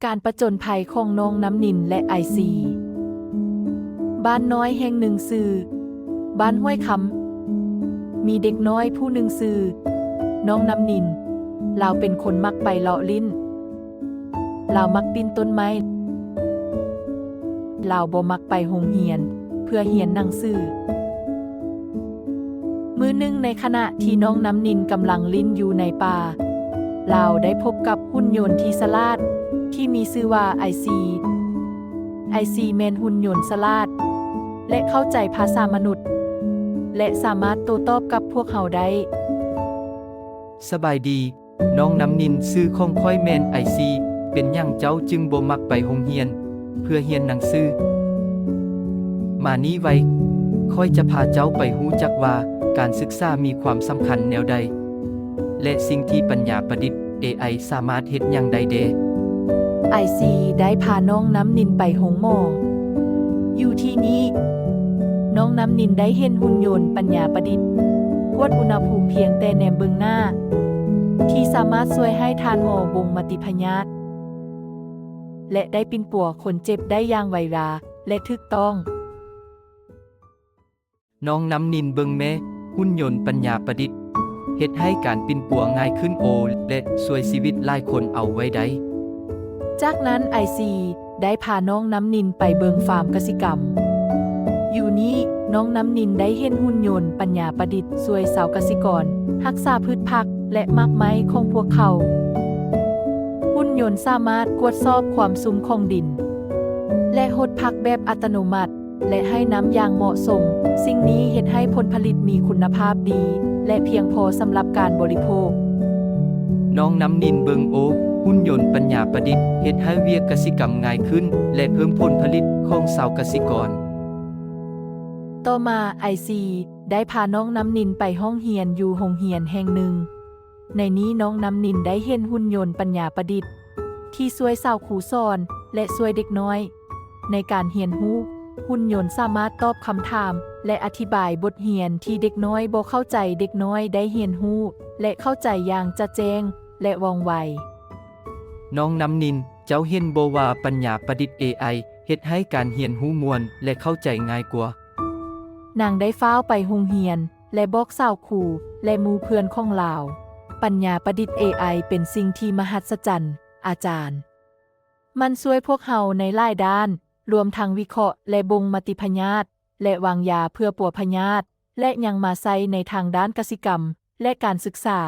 ການປະຈົນໄພຂອງນ້ອງນ້ຳນິນ ແລະ ໄອຊີ. ບ້ານນ້ອຍແຫ່ງໜຶ່ງຊື່ບ້ານຫ້ວຍຄຳ. ມີເດັກນ້ອຍຜູ້ໜຶ່ງຊື່ນ້ອງນ້ຳນິນ. ລາວເປັນຄົນມັກໄປເລາະຫຼິ້ນ. ລາວມັກປີນຕົ້ນໄມ້. ລາວບໍ່ມັກໄປໂຮງຮຽນເພື່ອຮຽນໜັງສື. ມື້ໜຶ່ງໃນຂະນະທີ່ນ້ອງນ້ຳນິນກຳລັງຫຼິ້ນຢູ່ໃນປ່າ, ລາວໄດ້ພົບກັບຫຸ່ນຍົນທີ່ສະຫຼາດທີ່ມີຊື່ວ່າໄອຊີ. ໄອຊີແມ່ນຫຸ່ນຍົນສະຫຼາດ ແລະ ເຂົ້າໃຈພາສາມະນຸດ ແລະ ສາມາດໂຕ້ຕອບກັບພວກເຮົາໄດ້. ສະບາຍດີ. ນ້ອງນ້ຳນິນ, ຊື່ຂອງຂ້ອຍແມ່ນໄອຊີ. ເປັນຫຍັງເຈົ້າຈຶ່ງບໍ່ມັກໄປໂຮງຮຽນເພື່ອຮຽນໜັງສື? ມານີ້ໄວ, ຂ້ອຍຈະພາເຈົ້າໄປຮູ້ຈັກວ່າການສຶກສາມີຄວາມສຳຄັນແນວໃດ ແລະ ສິ່ງທີ່ປັນຍາປະດິດ ເອໄອ ສາມາດເຮັດຫຍັງໄດ້ແດ່. ໄອຊີໄດ້ພານ້ອງນ້ຳນິນໄປໂຮງໝໍ. ຢູ່ທີ່ນີ້, ນ້ອງນ້ຳນິນໄດ້ເຫັນຫຸ່ນຍົນປັນຍາປະດິດກວດອຸນຫະພູມພຽງແຕ່ແນມເບິ່ງໜ້າ, ທີ່ສາມາດຊ່ວຍໃຫ້ທ່ານໝໍບົ່ງມະຕິພະຍາດ ແລະ ໄດ້ປິ່ນປົວຄົນເຈັບໄດ້ຢ່າງໄວວາ ແລະ ຖືກຕ້ອງ. ນ້ອງນ້ຳນິນເບິ່ງແມ້, ຫຸ່ນຍົນປັນຍາປະດິດ ເຮັດໃຫ້ການປິ່ນປົວງ່າຍຂຶ້ນໂອ ແລະ ຊ່ວຍຊີວິດຫຼາຍຄົນເອົາໄວ້ໄດ້. ຈາກນັ້ນໄອຊີໄດ້ພານ້ອງນ້ຳນິນໄປເບິ່ງຟາມກະສິກຳ. ຢູ່ນີ້ນ້ອງນ້ຳນິນໄດ້ເຫັນຫຸ່ນຍົນປັນຍາປະດິດຊ່ວຍຊາວກະສິກອນຮັກສາພືດຜັກ ແລະ ໝາກໄມ້ຂອງພວກເຂົາ. ຫຸ່ນຍົນສາມາດກວດສອບຄວາມຊຸ່ມຂອງດິນ ແລະ ຫົດຜັກແບບອັດຕະໂນມັດ ແລະ ໃຫ້ນ້ຳຢ່າງເໝາະສົມ. ສິ່ງນີ້ເຮັດໃຫ້ຜົນຜະລິດມີຄຸນນະພາບດີ ແລະ ພຽງພໍສຳລັບການບໍລິໂພກ. ນ້ອງນ້ຳນິນເບິ່ງໂອ, ຫຸ່ນຍົນປັນຍາປະດິດເຮັດໃຫ້ວຽກກະສິກຳງ່າຍຂຶ້ນ ແລະ ເພີ່ມຜົນຜະລິດຂອງຊາວກະສິກອນ. ຕໍ່ມາໄອຊີໄດ້ພານ້ອງນ້ຳນິນໄປຫ້ອງຮຽນຢູ່ໂຮງຮຽນແຫ່ງໜຶ່ງ. ໃນນີ້ນ້ອງນ້ຳນິນໄດ້ເຫັນຫຸ່ນຍົນປັນຍາປະດິດ ທີ່ຊ່ວຍຊາວຄູສອນ ແລະ ຊ່ວຍເດັກນ້ອຍໃນການຮຽນຮູ້. ຫຸ່ນຍົນສາມາດຕອບຄຳຖາມ ແລະ ອະທິບາຍບົດຮຽນທີ່ເດັກນ້ອຍບໍ່ເຂົ້າໃຈ. ເດັກນ້ອຍໄດ້ຮຽນຮູ້ ແລະ ເຂົ້າໃຈຢ່າງຈະແຈ້ງ ແລະ ວ່ອງໄວ. ນ້ອງນ້ຳນິນ, ເຈົ້າເຫັນບໍ່ວ່າປັນຍາປະດິດ ເອໄອ ເຮັດໃຫ້ການຮຽນຮູ້ມ່ວນ ແລະ ເຂົ້າໃຈງ່າຍກວ່າ? ນາງໄດ້ຟ້າວໄປໂຮງຮຽນ ແລະ ບອກສາວຄູ ແລະ ໝູ່ເພື່ອນຂອງລາວ. ປັນຍາປະດິດ ເອໄອ ເປັນສິ່ງທີ່ມະຫັດສະຈັນ, ອາຈານ. ມັນຊ່ວຍພວກເຮົາໃນຫຼາຍດ້ານ, ລວມທັງວິເຄາະ ແລະ ບົ່ງມະຕິພະຍາດ ແລະ ວາງຢາເພື່ອປົວພະຍາດ ແລະ ຍັງມາໃຊ້ໃນທາງດ້ານກະສິກຳ ແລະ ການສຶກສາ.